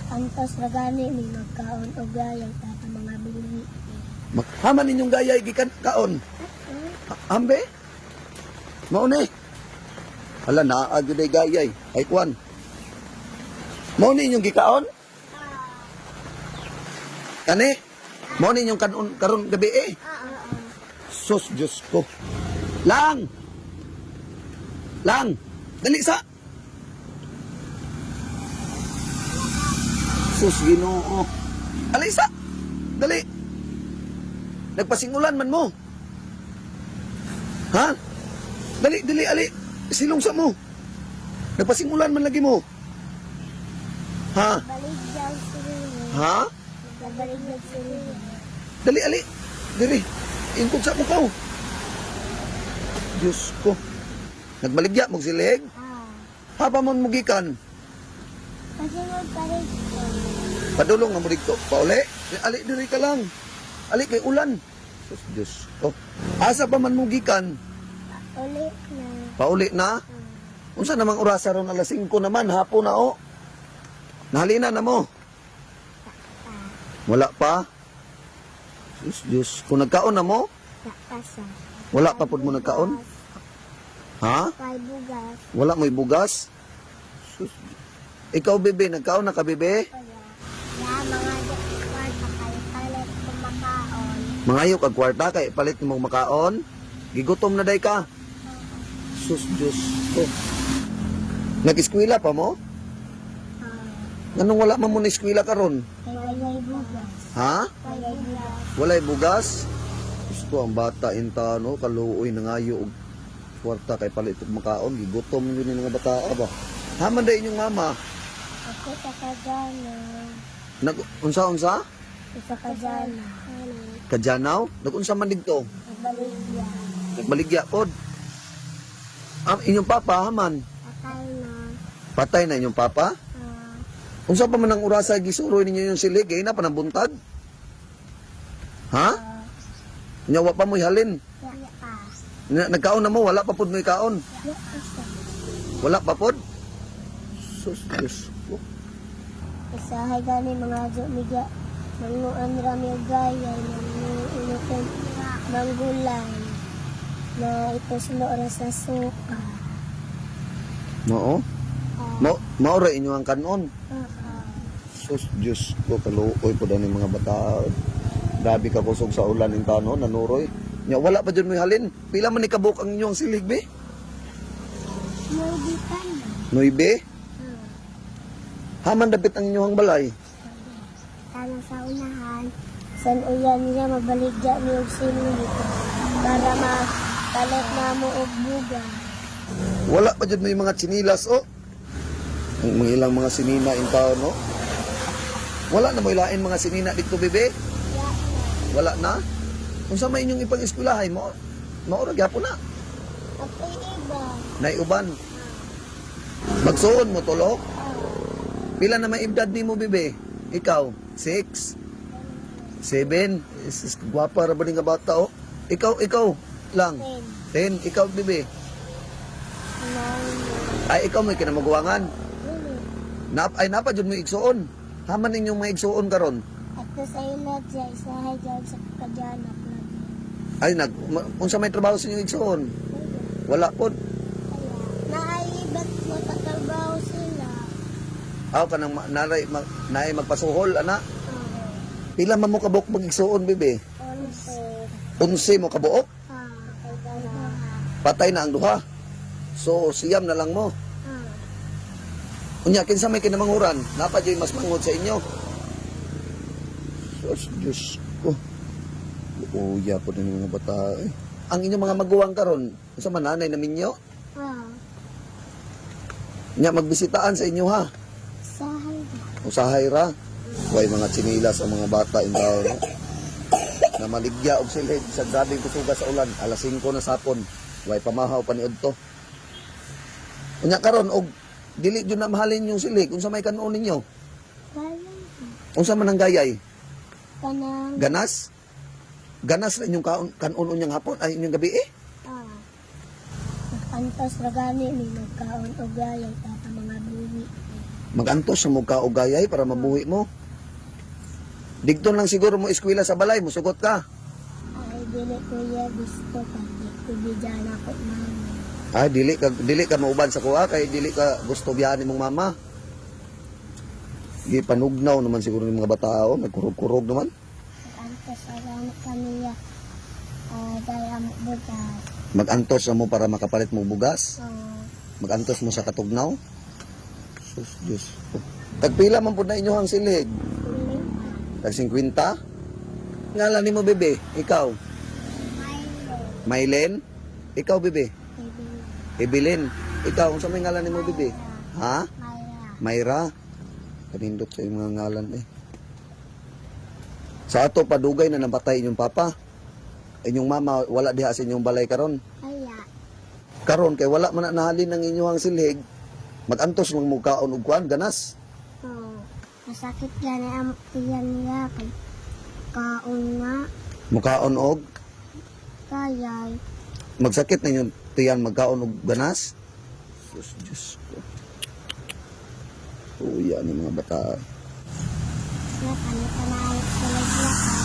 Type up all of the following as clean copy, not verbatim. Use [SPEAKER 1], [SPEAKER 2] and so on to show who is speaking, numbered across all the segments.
[SPEAKER 1] Antos ra gani mi magkaon og gayay tata mga buhi.
[SPEAKER 2] Haman ninyong gayay gikan kaon. Hambe? Mao ni. Hala, naa gyud ay gayay. Ay kwan. Mao ni inyong gikaon? Kani? Mao ni inyong kanon karon gabi eh. Sus, Diyos ko. Lang! Lang! Dali sa! Sus, Ginoo. Dali sa! Dali! Nagpasingulan man mo. Ha? Dali, dali, ali. Silong sa mo. Nagpasingulan man lagi mo. Ha?
[SPEAKER 1] Balik daw sila.
[SPEAKER 2] Ha?
[SPEAKER 1] Balik daw sila.
[SPEAKER 2] Dali, ali. Diri. Ingkog sa mukaw. Diyos ko. Nagmaligya mo silig.
[SPEAKER 1] Ah.
[SPEAKER 2] Haba man mugikan.
[SPEAKER 1] Kasi magpalit ko.
[SPEAKER 2] Padulong na mo dito. Pauli. Ali, diri ka lang. Ali, kay ulan. Sus, Diyos ko. Asa pa man mugikan?
[SPEAKER 1] Ulit na.
[SPEAKER 2] Pauli na? Unsa namang orasa ron, alas 5 naman, hapon na o. Nahalina na mo. Wala pa. Sus, Diyos. Kung nagkaon na mo,
[SPEAKER 1] Nakasa.
[SPEAKER 2] wala pa pud mo nagkaon? Ha?
[SPEAKER 1] Kay bugas.
[SPEAKER 2] Wala mo'y bugas? Sus. Ikaw, bebe, nagkaon na ka, bebe?
[SPEAKER 1] Wala. Ya, mga kwarta kay palit kumakaon.
[SPEAKER 2] Mangayo kag kwarta kay palit mo makaon. Gigutom na day ka. Sus, Diyos ko. Nag-eskwela pa mo?
[SPEAKER 1] Ah,
[SPEAKER 2] Nganong wala man mo na eskwela karon?
[SPEAKER 1] kay walay bugas.
[SPEAKER 2] Ha?
[SPEAKER 1] Walay bugas.
[SPEAKER 2] Walay bugas? Gusto ang bata inta no, kaluoy nangayo og kwarta kay palit og makaon, gigutom yun ni mga bata ba. Haman day inyong mama.
[SPEAKER 1] Ako sa kajana.
[SPEAKER 2] Nag unsa unsa?
[SPEAKER 1] Sa kajana.
[SPEAKER 2] Kajanaw? Nagunsa man didto?
[SPEAKER 1] Nagbaligya.
[SPEAKER 2] Nagbaligya pod. Ang inyong papa haman.
[SPEAKER 1] Patay na.
[SPEAKER 2] Patay na inyong papa?
[SPEAKER 1] Ah,
[SPEAKER 2] Unsa pa man ang orasa gisuroy ninyo yung silig, eh, na pa ng buntag? Ha? Nya wa pa mo'y halin.
[SPEAKER 1] ya pa.
[SPEAKER 2] Nagkaon na mo, wala pa pod mo'y kaon.
[SPEAKER 1] Ya pa.
[SPEAKER 2] Wala pa pod? Sus, Diyos ko.
[SPEAKER 1] Isahay gani mga migya. Manguan rami og gayay, manguinutin manggulay na ituslo ra sa suka.
[SPEAKER 2] Mao?
[SPEAKER 1] Ah,
[SPEAKER 2] Mao ra inyo ang kanon.
[SPEAKER 1] ah,
[SPEAKER 2] Sus, Diyos ko, kaluoy po daw ni mga bata. Grabe ka kusog sa ulan ng tanon, nanuroy. Nya, wala pa dyan mo'y halin. Pila man ni kabuk ang inyong silig, be?
[SPEAKER 1] Maybe pa na.
[SPEAKER 2] Nuibe?
[SPEAKER 1] Ah,
[SPEAKER 2] Haman dapit ang inyong balay.
[SPEAKER 1] Tanang sa unahan, san uyan niya mabaligya mi og silid para mapalit na mo og buga.
[SPEAKER 2] Wala pa dyan may mga tsinilas, oh. Ang mga ilang mga sinina in town, no? Wala na mo ilain mga sinina dito, bebe?
[SPEAKER 1] Ya,
[SPEAKER 2] Wala na? Unsa may inyong ipang-eskwelahay mo? Maura gyapon na.
[SPEAKER 1] Ako'y iba.
[SPEAKER 2] Naiuban. Magsuon mo tulok.
[SPEAKER 1] Ah,
[SPEAKER 2] Pila na may edad nimo, bebe? Ikaw, 6, 7. Is gwapa ra ba ni nga bata, oh? Ikaw, ikaw lang.
[SPEAKER 1] 10,
[SPEAKER 2] 10. Ikaw, bebe.
[SPEAKER 1] 9,
[SPEAKER 2] Ay, ikaw may kinamaguangan.
[SPEAKER 1] 8.
[SPEAKER 2] Nap ay napa jud mo igsuon. Haman ninyong mga igsuon karon.
[SPEAKER 1] At sa ila dya, isahay dyan sa kajanak na.
[SPEAKER 2] Ay nag unsa may trabaho sa inyong igsuon? Wala pod.
[SPEAKER 1] Naaibat matatrabaho sila.
[SPEAKER 2] Aw kanang naray naay magpasuhol ana. Pila man mo kabuok mag igsuon, bebe?
[SPEAKER 1] 11.
[SPEAKER 2] 11 mo kabuok?
[SPEAKER 1] Ah,
[SPEAKER 2] Patay na ang duha. So siyam na lang mo. Unya kinsa may kinamanguran? Napa jud mas mangod sa inyo. Sus, Diyos ko. Uya po din mga bata eh. Ang inyong mga maguwang karon, unsa man nanay na minyo?
[SPEAKER 1] Ah,
[SPEAKER 2] Nya magbisitaan sa inyo ha.
[SPEAKER 1] sahay ba?
[SPEAKER 2] Usahay ra. Way mga tsinilas ang mga bata in town. No? Na maligya og silid sa grabeng kusuga sa ulan, alas 5 na sapon. Way pamahaw paniud to. Unya karon og dili jud na mahalin yung silig unsa may kanon ninyo?
[SPEAKER 1] Gayay.
[SPEAKER 2] Unsa man ang gayay?
[SPEAKER 1] Kanang,
[SPEAKER 2] Ganas? Ganas na inyong kaon kanon unyang hapon ay inyong gabi eh.
[SPEAKER 1] ah, Antos ra gani mi magkaon og gayay tata mga buhi.
[SPEAKER 2] Magantos sa mugka og gayay para mabuhi mo. Digton lang siguro mo eskwela sa balay, musugot ka.
[SPEAKER 1] Ay, dili kuya gusto kay di ko bigyan ako mama.
[SPEAKER 2] Ay, dili ka mauban sa kuha kay dili ka gusto biyahan nimong mama. Gipanugnaw naman siguro ng mga bata oh, nagkurog-kurog naman.
[SPEAKER 1] Antos alam kami ya. Dahil ang bugas.
[SPEAKER 2] Magantos na mo para makapalit mo bugas.
[SPEAKER 1] Oh,
[SPEAKER 2] Magantos mo sa katugnaw. Sus, Diyos ko. Tagpila man pud na inyo ang silhig. Tag 50? Ngalan nimo bebe, ikaw.
[SPEAKER 1] Milo.
[SPEAKER 2] Mylen? Ikaw bebe.
[SPEAKER 1] Baby.
[SPEAKER 2] Evelyn. Ikaw unsa may ngalan nimo bebe? Ha?
[SPEAKER 1] Myra.
[SPEAKER 2] Mayra. Kanindot sa imong mga ngalan eh. Sa ato padugay na nabatay inyong papa. Inyong mama wala diha sa inyong balay karon.
[SPEAKER 1] Kaya.
[SPEAKER 2] Karon kay wala man na nahalin ang inyong silhig. Magantos lang mo kaon og kuan ganas.
[SPEAKER 1] Oh, masakit gani ang tiyan niya kay kaon na
[SPEAKER 2] Mukaon og
[SPEAKER 1] kayay.
[SPEAKER 2] magsakit na inyong tiyan magkaon og ganas. Sus Diyos ko. Uya ni mga bata.
[SPEAKER 1] Ya kami kanay sila siya ka.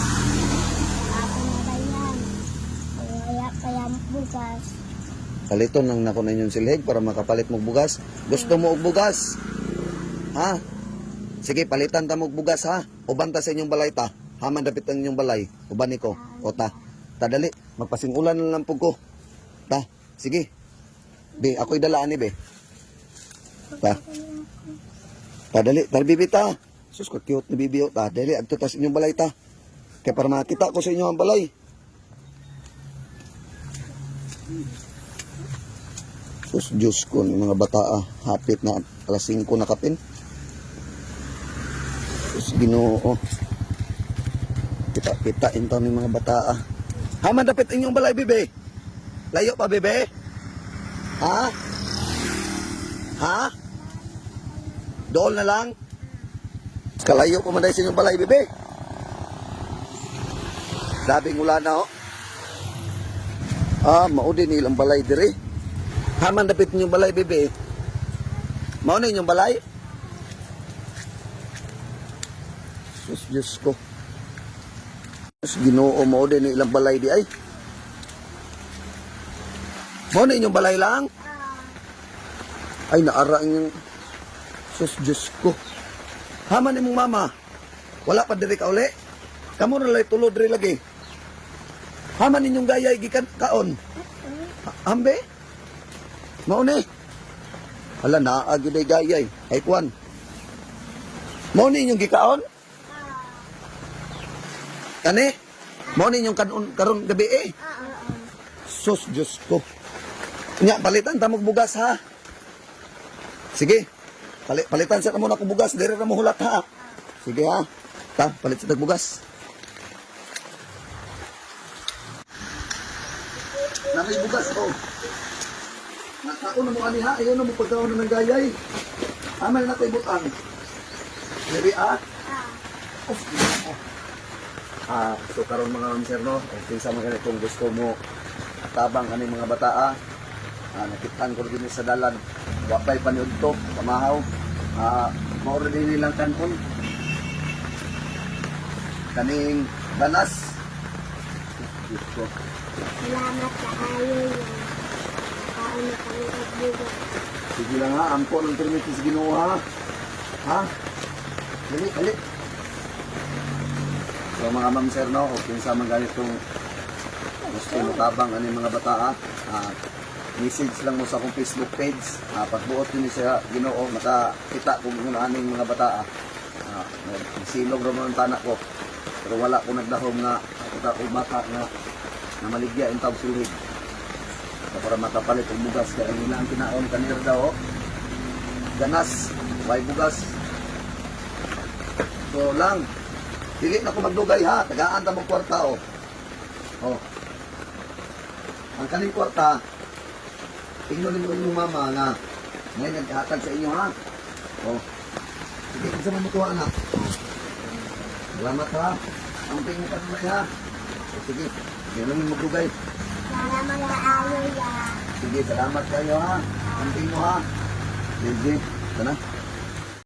[SPEAKER 1] Ako na ba yan? Kaya kaya bugas.
[SPEAKER 2] Paliton lang nako na inyong silhig para makapalit mo bugas. Gusto mo og bugas? Ha? Sige, palitan ta mo og bugas ha. Uban ta sa inyong balay ta. Haman dapit ang inyong balay. Uban niko. O ta. Ta dali, magpasingulan na lang pug ko. Ta, sige. Be, ako'y dalaan ni be. Ta. Ta dali, ta bibi ta. Sus, ka cute ni bibi oh. Ta, dali adto ta sa inyong balay ta. Kaya para makita ko sa inyo ang balay. Sus, Diyos ko, ng mga bata, ah, hapit na alas 5 na kapin. Sus, Ginoo. Kita-kita intaw ng mga bata. Ah. Haman dapit inyong balay, bebe. Layo pa, bebe. Ha? Ha? Dool na lang? Kalayo pa man dahil sa inyong balay, bebe. Labing wala na, oh. Ah, mao din ilang balay dire. Haman dapit inyong balay, bebe. Mao na inyong balay? Sus, Diyos ko. Sus, Ginoo, mao din ilang balay di ay. Mao na inyong balay lang? Ay, naara ang inyong... Sus, Diyos ko. Haman imong mama. Wala pa diri ka uli. Kamo na lay tulo diri lagi. Haman inyong gayay gikan kaon. Ambe? Mao ni. Hala naa gyud ay gayay. Ay kuan. Mao ni inyong gikaon? Kani? Mao ni inyong kanon karon gabi eh. Sus, Diyos ko. Nya, palitan ta mo bugas ha. Sige. Palitan sa mo na ko bugas, dire ra mo hulat ha. Sige ha. Ta, palit sa tag bugas. Nakay bugas oh. Nakaon na mo ani ha, ayaw na mo pagkaon na ng gayay. Amal na ko ibutang. Diri ah. Oh. Ah, so karon mga ma'am sir no, okay sa mga kung gusto mo tabang ani mga bata ah. Ah, nakitaan ko din sa dalan. Wa pa'y paniud to, pamahaw. Ah, mao ra din nilang kanon. Kaning banas. Diyos ko.
[SPEAKER 1] Salamat sa ayo ya. Kaon na kami og bugas.
[SPEAKER 2] Sige lang ha, ampo ng permit sa Ginoo ha. Ha? Dali, dali. So mga ma'am sir no, kung kinsa man ganitong gusto mo tabang ano yung mga bata ha, ah, message lang mo sa akong Facebook page. Ah, pagbuot din siya Ginoo makakita kung ano aning mga bata ah. Ah, silog ra man ang tanak ko. Pero wala ko nagdahom nga kita ko bata nga na maligya in tawag silhig. So, para makapalit og bugas kay ang ilang kinaon kanir daw. Oh. Ganas, way bugas. So lang, dili na ko magdugay ha, tagaan ta mo kwarta oh. Oh. Ang kaning kwarta, tingnan ninyo inyong mama nga may naghatag sa inyo ha. Oh. Sige, kinsa man mo tuwa anak. Oh. Salamat ha. Ang tingin pa naman ha. Oh, sige, di na mo magdugay.
[SPEAKER 1] Salamat sa ayo ya.
[SPEAKER 2] Sige, salamat kayo ha. Ang mo ha. Sige, sana.